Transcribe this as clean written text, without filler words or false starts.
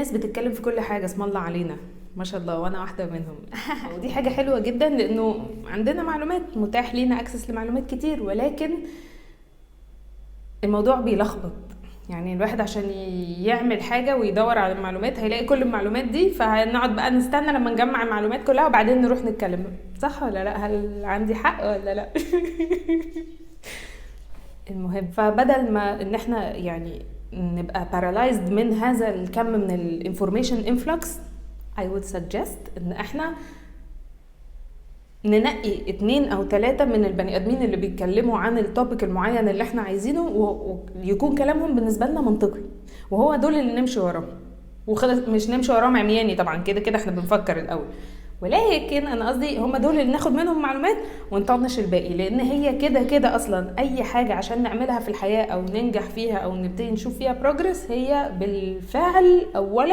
ناس بتتكلم في كل حاجه، اسم الله علينا ما شاء الله، وانا واحدة منهم. ودي حاجة حلوة جدا لانه عندنا معلومات، متاح لينا access لمعلومات كتير، ولكن الموضوع بيلخبط. يعني الواحد عشان يعمل حاجة ويدور على المعلومات هيلاقي كل المعلومات دي، فهنقعد بقى نستنى لما نجمع المعلومات كلها وبعدين نروح نتكلم، صح ولا لا؟ هل عندي حق ولا لا؟ المهم، فبدل ما ان احنا يعني نبقى paralyzed من هذا الكم من ال information influx، I would suggest ان احنا ننقي 2 أو 3 من البني ادمين اللي بيتكلموا عن ال topic المعين اللي احنا عايزينه، ويكون كلامهم بالنسبة لنا منطقي، وهو دول اللي نمشي وراهم وخلص. مش نمشي وراهم عمياني طبعا، كده كده احنا بنفكر الاول، ولكن انا قصدي هم دول اللي ناخد منهم معلومات ونطنش الباقي، لان هي كده كده اصلا اي حاجة عشان نعملها في الحياة او ننجح فيها او نبتدي نشوف فيها progress هي بالفعل اولا